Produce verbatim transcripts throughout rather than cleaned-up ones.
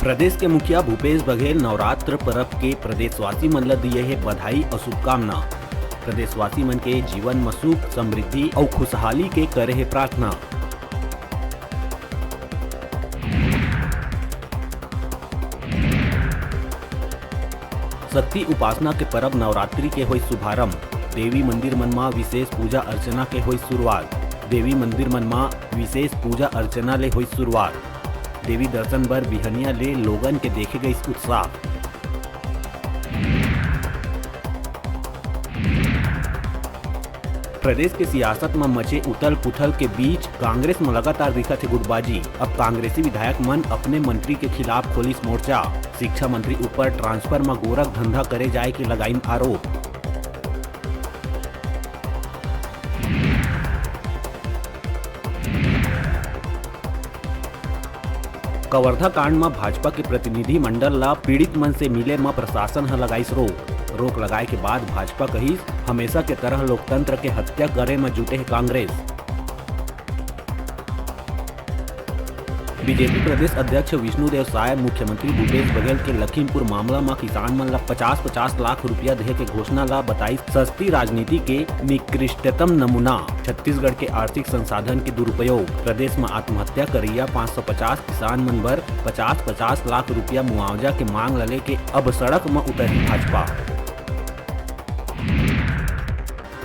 प्रदेश के मुखिया भूपेश बघेल नवरात्र परब के प्रदेशवासी मन ल दिए हे बधाई अउ शुभकामना। प्रदेशवासी मन के जीवन म सुख, समृद्धि अउ खुशहाली के करे हे प्रार्थना। शक्ति उपासना के परब नवरात्रि के होइस शुभारंभ। देवी मंदिर मन म विशेष पूजा अर्चना के होइस शुरुआत। देवी मंदिर मन म विशेष पूजा अर्चना ले होइस शुरुआत। देवी दर्शन बर बिहनिया ले लोगन के देखे गइस उत्साह। प्रदेश के सियासत म मचे उथल-पुथल के बीच कांग्रेस म लगातार दिखत हे गुटबाजी। अब कांग्रेसी विधायक मन अपने मंत्री के खिलाफ खोलिस मोर्चा। शिक्षा मंत्री ऊपर ट्रांसफर म गोरख धंधा करे जाए के लगाइन आरोप। कवर्धा कांड म भाजपा के प्रतिनिधि मंडल ल पीड़ित मन से मिले म प्रशासन ह लगाइस रोक। रोक लगाए के बाद भाजपा कहिस, हमेशा के तरह लोकतंत्र के हत्या करे म जुटे हे कांग्रेस। बीजेपी प्रदेश अध्यक्ष विष्णुदेव साय मुख्यमंत्री भूपेश बघेल के लखीमपुर मामला म किसान मन ल पचास पचास लाख रुपया देहे के घोषणा ल बताइस सस्ती राजनीति के निकृष्टतम नमूना। छत्तीसगढ़ के आर्थिक संसाधन के दुरुपयोग। प्रदेश म आत्महत्या करइया पाँच सौ पचास किसान मन बर पचास पचास लाख रुपया मुआवजा के मांग ल लेके अब सड़क म उतरही भाजपा।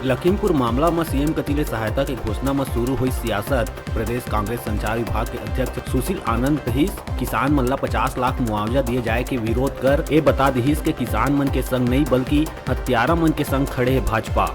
लखीमपुर मामला म सीएम कति ले सहायता के घोषणा म शुरू होइस सियासत। प्रदेश कांग्रेस संचार विभाग के अध्यक्ष सुशील आनंद कहिस, किसान मन ल पचास लाख मुआवजा दिए जाए के विरोध कर ए बता दिहिस के किसान मन के संग नइ बल्कि हत्यारा मन के संग खड़े हे भाजपा।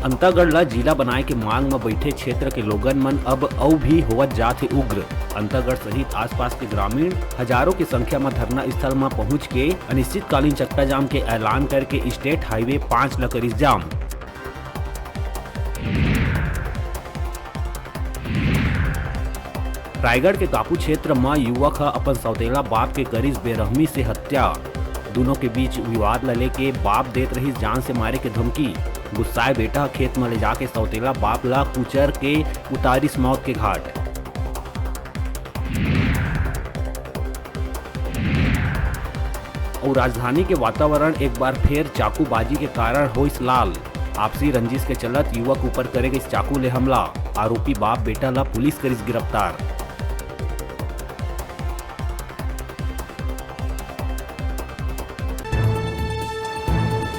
अंतागढ़ ल जिला बनाए के मांग म बइठे क्षेत्र के लोगन मन अब अउ भी होवत जात हे उग्र। अंतागढ़ सहित आसपास के ग्रामीण हजारों के संख्या म धरना स्थल म पहुंच के अनिश्चितकालीन चक्काजाम के ऐलान करके स्टेट हाईवे पाँच ल करिस जाम। रायगढ़ के कापू क्षेत्र म युवक ह अपन सौतेला बाप के करिस बेरहमी से हत्या। दूनों के बीच विवाद ल लेके बाप देत रहिस जान से मारे के धमकी। गुस्साए बेटा ह खेत म ले जाके सौतेला बाप ल कुचर के उतारिस मौत के घाट। अउ राजधानी के वातावरण एक बार फेर चाकूबाजी के कारण होइस लाल। आपसी रंजिश के चलत युवक ऊपर करे गइस चाकू ले हमला। आरोपी बाप बेटा ला पुलिस करिस गिरफ्तार।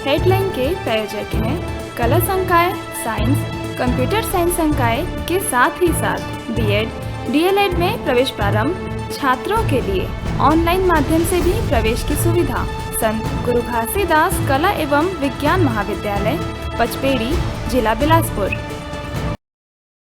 हेडलाइन के प्रायोजक हैं कला संकाय, साइंस, कंप्यूटर साइंस संकाय के साथ ही साथ बीएड, डीएलएड में प्रवेश प्रारंभ, छात्रों के लिए ऑनलाइन माध्यम से भी प्रवेश की सुविधा। संत गुरु घासीदास कला एवं विज्ञान महाविद्यालय, पचपेड़ी, जिला बिलासपुर।